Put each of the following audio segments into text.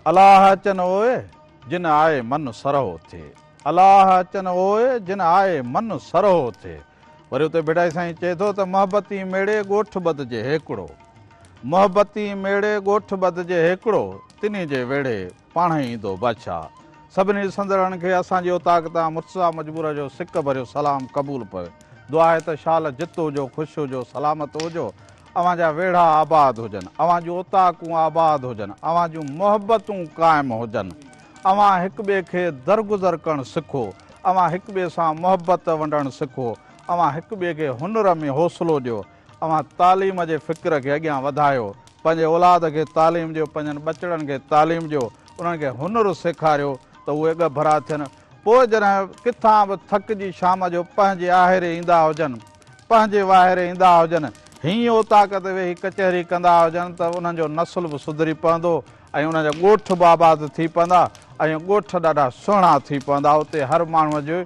الله اچن اوء، جن آئي من سرهو ٿئي. الله اچن اوء، جن آئي من سرهو ٿئي. وري اتي ڀٽائي سائين چئي ٿو ته محبتي ميڙي ڳوٺ ٻڌجي هيڪڙو. محبتي ميڙي ڳوٺ ٻڌجي هيڪڙو، تنهي جي ويڙهي پاڻهي ايندو بادشاهه. سڀني ڏسندڙن کي اسان جي اوطاق تان مرتضيٰ مجبور جو سڪ ڀريو سلام قبول پوي. دعا آهي ته شال جت هجو، خوش هجو، سلامت هجو. اوهان جا ويڙها آباد هجن، اوهان جون اوطاقون آباد هجن، اوهان جون محبتون قائم هجن. اوهان هڪ ٻئي کي درگذر ڪرڻ سکو، اوهان هڪ ٻئي سان محبت ونڊڻ سکو، اوهان هڪ ٻئي کي هنر ۾ حوصلو ڏيو، اوهان تعليم جي فڪر کي اڳيان وڌايو، پنهنجي اولاد کي تعليم ڏيو، پنهنجن ٻچڙن کي تعليم ڏيو، انهن کي هنر سيکاريو ته اهي اڳڀرا ٿين. پوء جڏهن ڪٿان به ٿڪجي شام جو پنهنجي آهري ايندا هجن، پنهنجي واهري ايندا هجن، هينئن اوطاق تي ويهي ڪچهري ڪندا هجن ته انهن جو نسل به سڌري پوندو ۽ انهن جا ڳوٺ به آباد ٿي پوندا ۽ ڳوٺ ڏاڍا سهڻا ٿي پوندا. اتي هر ماڻهوء جي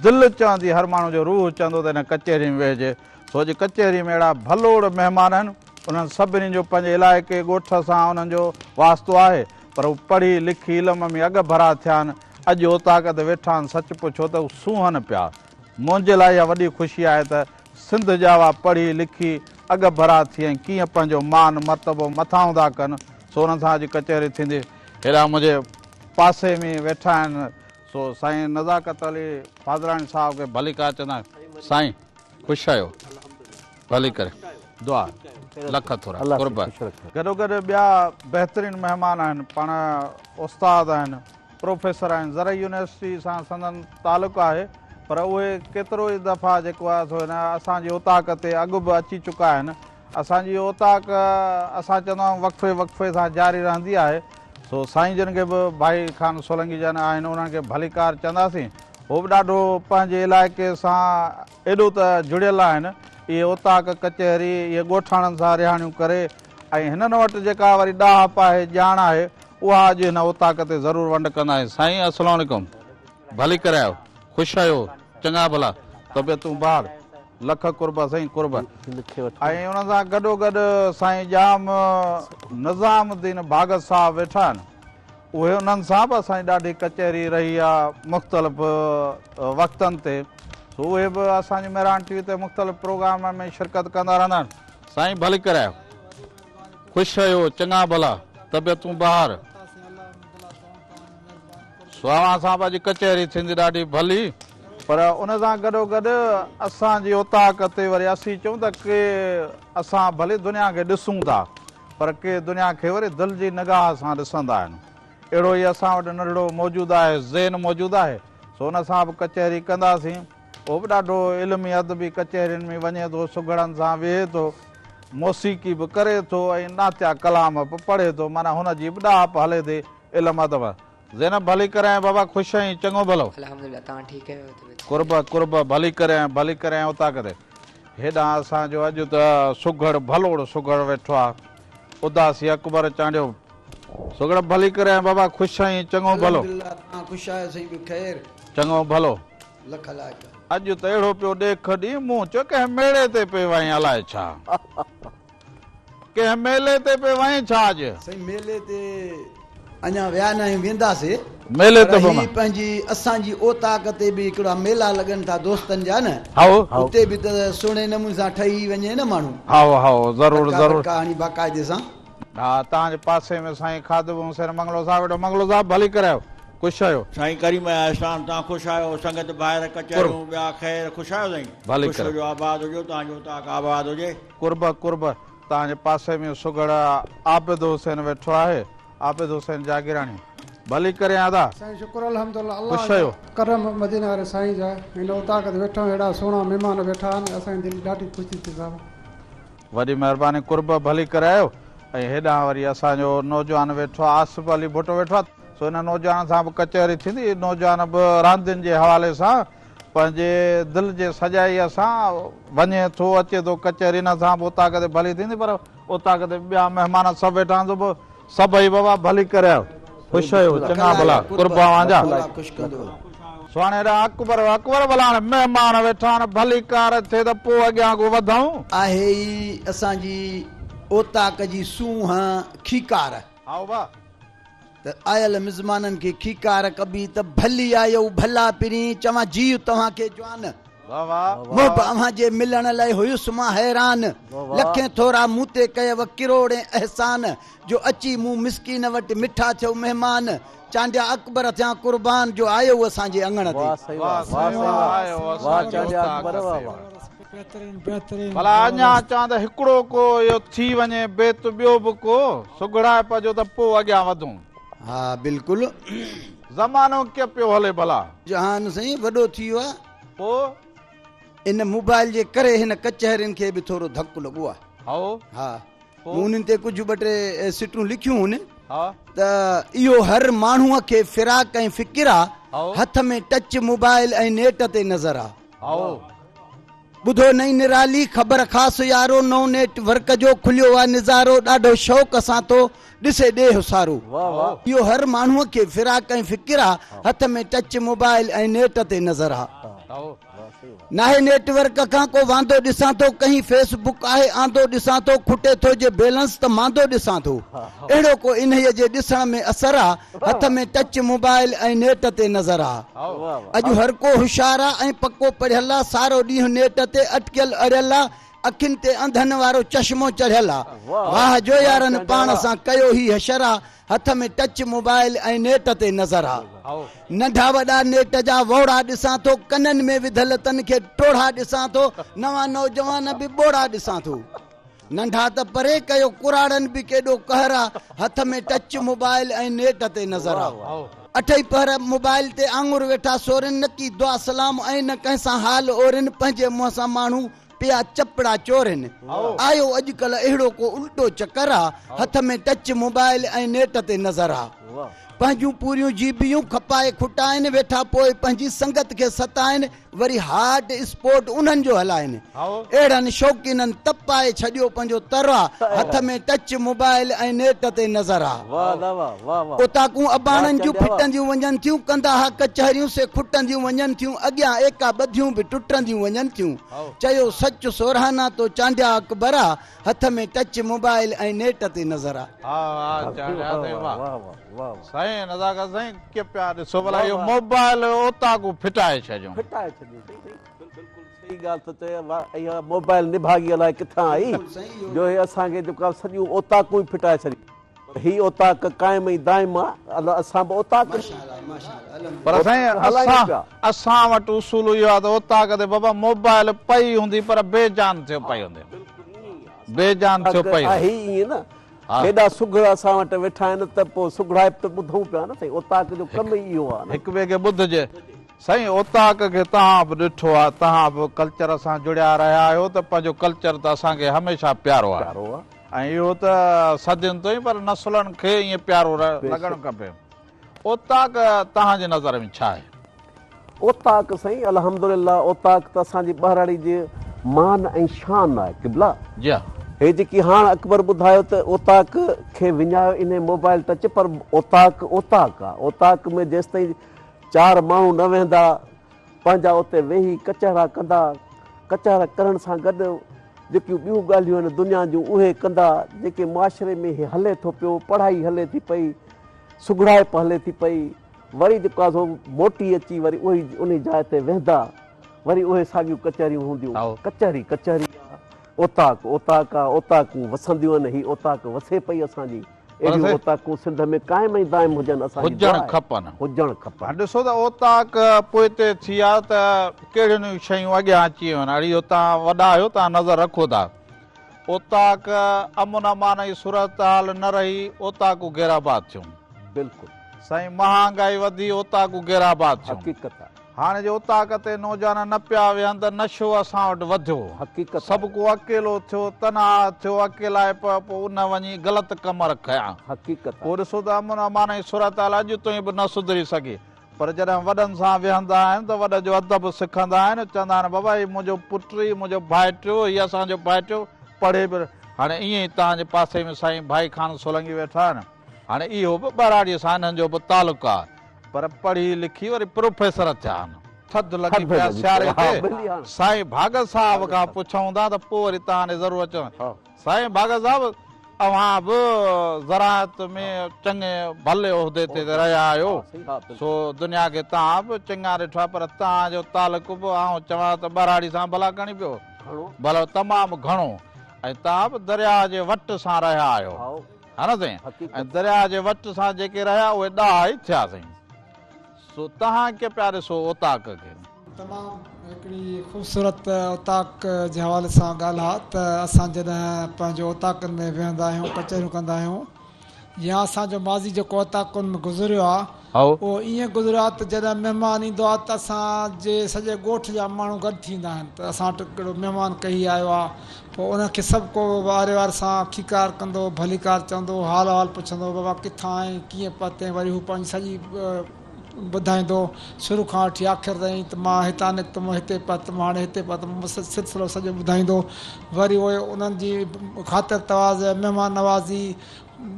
دل چوندي، هر ماڻهوء جو روح چوندو ته هن ڪچهري ۾ ويهجي. سو اڄ ڪچهري ۾ اهڙا ڀلوڙ مهمان آهن، انهن سڀني جو پنهنجي علائقي ڳوٺ سان انهن جو واسطو آهي، پر هو پڙهي لکي علم ۾ اڳڀرا ٿيا آهن، اڄ اوطاق تي ويٺا آهن، سچ پڇو ته هو سونهن پيا. منهنجي لاء اها وڏي خوشي آهي ته سنڌ ڄاوا پڙهي لکي اڳڀرا ٿي ۽ ڪيئن پنهنجو مان مرتبو مٿانهون ٿا ڪن، سو انهن سان اڄ ڪچهري ٿيندي. هيڏانهن منهنجي پاسي ۾ ويٺا آهن، سو سائين نزاڪت علي فاضلاڻي صاحب کي ڀليڪار چوندا آهيون. سائين خوش آهيو؟ ڀلي ڪري دعا لک ٿورا قرب. گڏوگڏ ٻيا بهترين مهمان آهن، پاڻ استاد آهن، پروفيسر آهن، زرعي يونيورسٽي سان سندن تعلق آهي، پر اهي ڪيترو ئي دفعا جيڪو آهي سو هن اسان جي اوطاق تي اڳ به اچي چڪا آهن. اسان جي اوطاق اسان چوندا آهيون وقفي وقفي سان جاري رهندي آهي، سو سائين جن کي به ڀائي خان سولنگي جن آهن انهن کي ڀليڪار چونداسين. هو به ڏاڍو پنهنجي علائقي سان ايڏو ته جڙيل آهن، اهي اوطاق ڪچهري، اهي ڳوٺاڻن سان رهاڻيون ڪري ۽ هنن وٽ جيڪا وري ڏاهپ آهي، ڄاڻ آهي، اها اڄ هن اوطاق تي ضرور ونڊ ڪندا آهن. سائين السلام عليڪم ڀلي ڪري آيو خوش آهيو چڱا ڀلا طبيعتون بهار لک قرب سائين قرب ۽ ان سان گڏو گڏ سائين ڄام نظام الدين ڀاڳت صاحب ويٺا آهن اهي انهن سان به اسان جي ڏاڍي ڪچهري رهي آ مختلف وقتن تي سو اهي به اسان جي مهراڻ ٽي وي تي مختلف پروگرامن ۾ شرڪت ڪندا رهندا آهن سائين ڀلي ڪري آيو. خوش آهيو چڱا ڀلا طبيعتون بهار. سو اوهان سان به اڄ ڪچهري ٿيندي ڏاڍي ڀلي. پر ان سان گڏو گڏ اسان جي اوطاق تي وري اسين چئون ته ڪي اسان ڀلي دنيا کي ڏسون ٿا پر ڪي دنيا کي وري دل جي نگاهه سان ڏسندا آهن. اهڙو ئي اسان وٽ ننڍڙو موجود آهي ذهن موجود آهي سو ان سان به ڪچهري ڪنداسين. هو به ڏاڍو علمي ادبي ڪچهرين ۾ وڃي ٿو، سگهڙن سان ويهي ٿو، موسيقي به ڪري ٿو ۽ نعتيه ڪلام به پڙهي ٿو، معنيٰ هن جي به ڏاهپ هلي ٿي علم ادب. زينب ڀلي ڪري آئين بابا خوش آهين چڱو ڀلو. الحمدلله توهان ٺيڪ آهيو طبيعت صحيح قرب قرب ڀلي ڪري آئين ڀلي ڪري آئين اوطاق تي. هيڏانهن اسان جو اڄ ته سگهڙ ڀلوڙ سگهڙ ويٺو آ اداسي اڪبر چانڊيو. سگهڙ ڀلي ڪري آئين بابا خوش آهين چڱو ڀلو. الحمدلله توهان خوش آهيو سائين ٻيو خير. چڱو ڀلو. لک لائق. اڄ ته اهڙو پيو ڏيک ڏين، مون چيو ڪنهن ميڙي تي پئي وئين الائي ڇا؟ ڪنهن ميلي تي پئي وئين ڇا اڄ؟ سائين ميلي تي اڃا ويا نه آهيون وينداسي ميلي پر تي به هي پنهنجي اسان جي اوطاق تي به هڪڙا ميلا لڳن ٿا دوستن جا نه هائو هائو اتي به ته سهڻي نموني سان ٺهي وڃي نه ماڻهو هائو هائو ضرور پٽڪا ضرور بٽڪا هڻي باقاعدي سان. ها توهان جي پاسي ۾ سائين خادم حسين منگلو صاحب ويٺو منگلو صاحب ڀلي ڪري آيو خوش آهيو. سائين ڪريم جا احسان توهان خوش آهيو سنگت ڀائر قرب. ڪچهريون ٻيا خير خوش آهيو سائين ڀلي خوش ڪري. هجو آباد هجو توهان جي اوطاق آباد هجي. قرب قرب توهان جي پاسي ۾ سگهڙ عابد حسين ويٺو آهي عابد حسين جاگيراڻي ڀلي ڪري آيا ادا. سائين شڪر الحمدالله الله خوش جا آهيو. ڪرم مديني واري سائين جا هن اوطاق تي ويٺا آهيون اهڙا سهڻا مهمان ويٺا آهن اسان جي دل ڏاڍي خوش ٿي ٿئي صاحب. وڏي مهرباني قرب ڀلي ڪري آيو ۽ هيڏانهن وري اسان جو نوجوان ويٺو آ آصف علي ڀٽو ويٺو آ سو هن نوجوان سان به ڪچهري ٿيندي هي نوجوان به راندين جي حوالي سان پنهنجي دل جي سڄائي سان وڃي ٿو اچي ٿو ڪچهري هن سان به اوطاق تي ڀلي ٿيندي پر اوطاق تي ٻيا مهمان سڀ ويٺا آهن سو به سڀئي بابا ڀلي ڪري آيو خوش آهيو چڱا ڀلا قرب اوهان جا. سو هاڻي هيڏانهن اڪبر اڪبر ڀلا هاڻي مهمان ويٺا آهن ڀليڪار ٿئي ته پوء اڳيان ڪو وڌون. آهي ئي اسان جي اوطاق جي سونهن کيڪار. هائو با. ته آيل مزمانن کي کيڪار ڪبي ته ڀلي آيو ڀلا پرين، چوان جيء توهان کي جوان. محب اوهان جي ملڻ لئه هيس مان حيران. لکين ٿورا مون تي ڪيو ڪروڙين احسان، جو اچي مون مسڪين وٽ مٺا ٿيو مهمان. چانڊيا اڪبر ٿيان قربان، جو آيو اسان جي اڱڻ تي. ڀلا اڃا چوان ته هڪڙو ڪو اهو ٿي وڃي بيت ٻيو به ڪو سگهڙائپ جو ته پوء اڳيان وڌون. ها بلڪل. زمانو ڪيئن پيو هلي ڀلا. جهان سائين وڏو ٿي ويو آ. پوء؟ ان موبائل جي ڪري هن ڪچهرين کي به ٿورو ڌڪ لڳو آ. هائو. ها. مون انهن تي ڪجهه ٻه ٽي سٽون لکيون هن ها. ته اهو هر ماڻهوء کي فراق ۽ فڪر آ. هائو. هٿ ۾ ٽچ موبائل ۽ نيٽ تي نظر آ. هائو. ٻڌو نئين نرالي خبر خاص يارو نئون نيٽ ورڪ جو کليو آ نظارو ڏاڍو شوق سان ٿو ڏسي ڏيهه سارو. اهو هر ماڻهوء کي فراق ۽ فڪر آ هٿ ۾ ٽچ موبائل ۽ نيٽ تي نظر آ. ناهي نيٽ ورڪ کان ڪو واندو ڏسان ٿو ڪنهين فيس بڪ آهي آندو ڏسان ٿو کٽي ٿو جي بيلنس ته ماندو ڏسان ٿو اهڙو ڪو انهيء جي ڏسڻ ۾ اثر آ هٿ ۾ ٽچ موبائل ۽ نيٽ تي نظر آ. اڄ هر ڪو هوشيار آ ۽ پڪو پڙهيل آ، سارو ڏينهن نيٽ تي اٽڪيل اڙيل آ، اکين تي انڌن وارو چشمو چڙهيل آ. واهه جو يارن پاڻ سان ڪيو هي حشر آ، هٿ ۾ ٽچ موبائل ۽ نيٽ تي نظر آ. ننڍا وڏا نيٽ جا ووڙا ڏسان ٿو، ڪنن ۾ وڌل تن کي ٽوڙها ڏسان ٿو، نوان نوجوان به ٻوڙا ڏسان ٿو. ننڍا ته پري ڪيو ڪراڙن به ڪيڏو قهر آ، هٿ ۾ ٽچ موبائل ۽ نيٽ تي نظر آ. اٺئي پهر موبائل تي آڱر ويٺا سورين، نه ڪي دعا سلام ۽ نه ڪنهن سان حال اورين، پنهنجي منهن سان ماڻهو پيا چپڙا چورين. آيو اڄڪلهه اهڙو ڪو الٽو چڪر آ، هٿ ۾ ٽچ موبائل ۽ نيٽ تي نظر آ. پنهنجون پوريون جيبيون کپائي کٽائين، ويٺا پوء پنهنجي سنگت کي ستائين، وري هاٽ اسپوٽ انهن جو هلائين. اهڙن شوقينن تپائي ڇڏيو پنهنجو تر آ، هٿ ۾ ٽچ موبائل ۽ نيٽ تي نظر آ. اوطاقون اباڻن جون ڦٽنديون وڃن ٿيون، ڪندا ها ڪچهريون سي کٽنديون وڃن ٿيون، اڳيان ايڪا ٻڌيون به ٽٽنديون وڃن ٿيون. چيو سچ سورهانا تو چانڊيا اڪبر آ، هٿ ۾ ٽچ موبائل ۽ نيٽ تي نظر آ. ها چانڊيا سائين واه. سائين نزاڪت سائين ڪي پيا ڏسو ڀلا اهو موبائل اوطاقون ڦٽائي ڇڏيون. ڦٽائي ڇڏيون سائين بلڪل صحيح ڳالهه ٿو چئي اها موبائل نڀاڳي الائي ڪٿان آئي جو هي اسان کي جيڪو آهي سڄيون اوطاقون ئي ڦٽائي ڇڏيون پر هي اوطاق قائم ۽ دائم آ الله اسان به اوطاق پر سائين اسان اسان وٽ اصول اهو آ ته اوطاق تي بابا موبائل پئي هوندي پر بي جان ٿيو پئي هوندي بي جان ٿيو پئي آهي ائين نه هيڏا سگهڙ اسان وٽ ويٺا آهن ته پوء سگهڙائپ ته ٻڌون پيا نه سائين اوطاق جو ڪم ئي اهو آهي نه. هڪ ٻئي کي ٻڌجي. سائين اوطاق کي توهان به ڏٺو آهي توهان به ڪلچر سان جڙيا رهيا آهيو ته پنهنجو ڪلچر ته اسان کي هميشه پيارو آهي ۽ اهو ته صدين تائين پر نسلن کي ائين پيارو لڳڻ کپي. اوطاق توهان جي نظر ۾ ڇا آهي؟ اوطاق سائين الحمدلله اوطاق ته اسان جي ٻهراڙي جي مان ۽ شان آهي قبلا. جي ها. هي جيڪي هاڻ اڪبر ٻڌايو ته اوطاق کي وڃايو انهي موبائل ٽچ پر اوطاق اوطاق آ اوطاق ۾ جيستائين چار ماڻهو نه ويهندا پنهنجا اتي ويهي ڪچهرا ڪندا ڪچهرا ڪرڻ سان گڏ جيڪيون ٻيون ڳالهيون آهن دنيا جون اهي ڪندا جيڪي معاشري ۾ هي هلي ٿو پيو پڙهائي هلي ٿي پئي سگهڙائپ هلي ٿي پئي وري جيڪو آهي سو موٽي اچي وري اهي انهي جاء تي ويهندا وري اهي ساڳيون ڪچهريون هونديون ڪچهري ڪچهري آ اوطاق اوطاق آ اوطاقون وسنديون آهن هي اوطاق وسي پئي اسان جي اهڙيون اوطاقون سنڌ ۾ قائم ۽ دائم هجن اسان جي دعا آهي کپن هجڻ کپن. هاڻ ڏسو ته اوطاق پوئتي ٿي آ ته ڪهڙيون نيون شيون اڳيان اچي ويون آهن اڙي اهو توهان وڏا آهيو توهان نظر رکو ٿا اوطاق امن امان جي صورتحال نه رهي اوطاقون غير آباد ٿيون. بلڪل. سائين مهانگائي وڌي اوطاقون غير آباد ٿيون. حقيقت آ. هاڻي جي اوطاق تي نوجوان نه پيا ويهن ته نشو اسان وٽ وڌيو. حقيقت آ. سڀ ڪو اڪيلو ٿيو تنها ٿيو اڪيلائپ پوء ان وڃي غلط ڪم ڪيا. حقيقت آ. پوء ڏسو ته امن امان جي صورتحال اڄ تائين به نه سڌري سگهي. پر جڏهن وڏن سان ويهندا آهن ته وڏن جو ادب سکندا آهن، چوندا آهن بابا هي منهنجو پٽ، هي منهنجو ڀائٽيو، هي اسان جو ڀائٽيو پڙهي به هاڻي ائين ئي توهان جي پاسي ۾ سائين ڀائي خان سولنگي ويٺا آهن، هاڻي اهو به ٻهراڙيء سان انهن جو به تعلق آهي، پر پڙهي لکي وري پروفيسر ٿيا آهن. ٿڌ لڳي پئي آهي سياري تي، سائين ڀاڳت صاحب کان پڇون ٿا ته پوء وري توهان ڏي ضرور اچون. سائين ڀاڳت صاحب! اوهان به زراعت ۾ چڱي ڀلي عهدي تي رهيا آهيو، سو دنيا کي توهان به چڱا ڏٺو آهي، پر توهان جو تعلق به آئون چوان ته ٻهراڙي سان ڀلا گهڻي پيو، ڀلو تمام گهڻو، ۽ توهان به درياء جي وٽ سان رهيا آهيو، ها نه سائين؟ ۽ درياء جي وٽ سان جيڪي رهيا اهي ڏاها ئي ٿيا سائين. سو توهان ڪيئن پيا ڏسو اوطاق کي؟ تمام هڪڙي خوبصورت اوطاق جي حوالي سان ڳالهه آ ته اسان جڏهن پنهنجو اوطاقن ۾ ويهندا آهيون ڪچهريون ڪندا آهيون يا اسان جو ماضي جيڪو اوطاقن ۾ گذريو آ اهو ائين گذريو آ ته جڏهن مهمان ايندو آ ته اسان جي سڄي ڳوٺ جا ماڻهو گڏ ٿيندا آهن ته اسان وٽ ڪهڙو مهمان ڪهي آيو آ پوء ان کي سڀ ڪو واري واري سان کيڪار ڪندو، ڀليڪار چوندو، حال احوال پڇندو، بابا ڪٿان آئين، ڪيئن پهتين، وري هو پنهنجي سڄي ٻڌائيندو، شروع کان وٺي آخر تائين ته مان هتان نڪتم، هتي پهتم، هاڻي هتي پهتم، سلسلو سڄو ٻڌائيندو، وري اهي انهن جي خاطر تواضع، مهمان نوازي،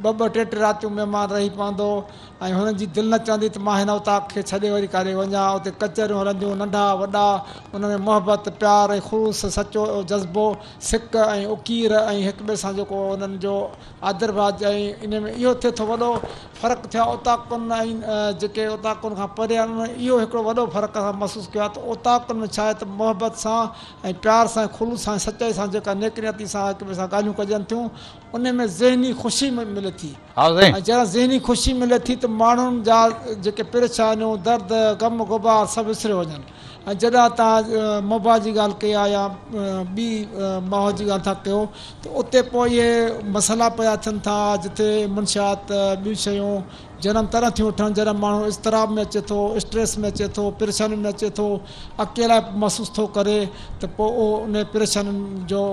ٻه ٻه ٽي ٽي راتيون مهمان رهي پوندو ۽ هنن جي دل نه چوندي ته مان هن اوطاق کي ڇڏي وري ڪاڏي وڃان. اتي ڪچهريون هلنديون، ننڍا وڏا، ان ۾ محبت، پيار ۽ خلوص، سچو جذبو، سڪ ۽ اڪير ۽ هڪ ٻئي سان جيڪو انهن جو آدرڀاء ۽ ان ۾ اهو ٿئي ٿو وڏو فرق ٿيو آهي اوطاقن ۽ جيڪي اوطاقن کان پري آهن انهن ۾ اهو هڪڙو وڏو فرق اسان محسوس ڪيو آهي ته اوطاقن ۾ ڇا آهي ته محبت سان ۽ پيار سان ۽ خلوص سان ۽ سچائي سان جيڪا نيڪ نيتي سان هڪ ٻئي سان ڳالهيون ڪجن ٿيون ان ۾ ذهني خوشي ملي ٿي ۽ جڏهن ذهني خوشي ملي ٿي ته ماڻهن جا جيڪي پريشانيون، درد، غم، غبار سڀ وسريو وڃن ۽ جڏهن توهان موبائل جي ڳالهه ڪئي آهي يا ٻي ماحول جي ڳالهه ٿا ڪيو ته اتي پوء اهي مسئلا پيدا ٿين ٿا جتي منشيات ٻيون شيون جنم تڏهن ٿيون وٺن جڏهن ماڻهو اضطراب ۾ اچي ٿو، اسٽريس ۾ اچي ٿو، پريشانين ۾ اچي ٿو، اڪيلائپ محسوس ٿو ڪري ته پوء اهو انهي پريشانين جو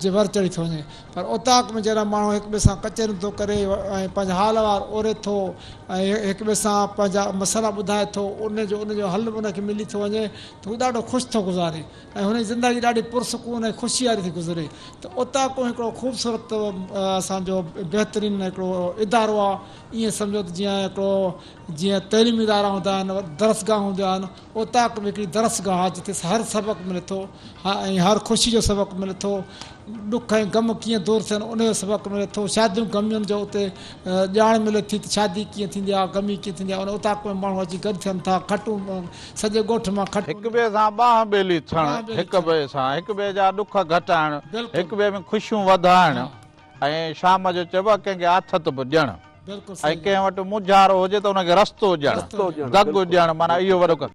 جي ور چڙهي ٿو وڃي. پر اوطاق ۾ جڏهن ماڻهو هڪ ٻئي سان ڪچهريون ٿو ڪري ۽ پنهنجا حال احوال اوري ٿو ۽ هڪ ٻئي سان پنهنجا مسئلا ٻڌائي ٿو ان جو ان جو حل به ان کي ملي ٿو وڃي ته هو ڏاڍو خوش ٿو گذاري ۽ هن جي زندگي ڏاڍي پرسڪون ۽ خوشي واري ٿي گذري ته اوطاقون هڪڙو خوبصورت اسان جو بهترين هڪڙو ادارو آهي ائين سمجهو ته جيئن هڪڙو جيئن تعليمي ادارا هوندا آهن درسگاهه هونديون آهن اوطاق به هڪڙي درسگاهه آهي جتي هر سبق ملي ٿو ۽ هر خوشي جو سبق ملي ٿو ڏک ۽ غم ڪيئن دور ٿين ان جو سبق ملي ٿو شاديون غمين جو اتي ڄاڻ ملي ٿي ته شادي ڪيئن ٿيندي آهي غمي ڪيئن ٿيندي آهي ان اوطاق ۾ ماڻهو اچي گڏ ٿين ٿا کٽون سڄي ڳوٺ مان کٽون هڪ ٻئي سان ٻانهن ٻيلي ٿيڻ هڪ ٻئي سان هڪ ٻئي جا ڏک گهٽائڻ هڪ ٻئي ۾ خوشيون وڌائڻ ۽ شام جو چئبو آهي ڪنهن کي آٿت به ڏيڻ ۽ ڪنهن وٽ مونجهارو هجي ته ان کي رستو ڏيڻ دڳ ڏيڻ معنيٰ اهو وڏو ڪم.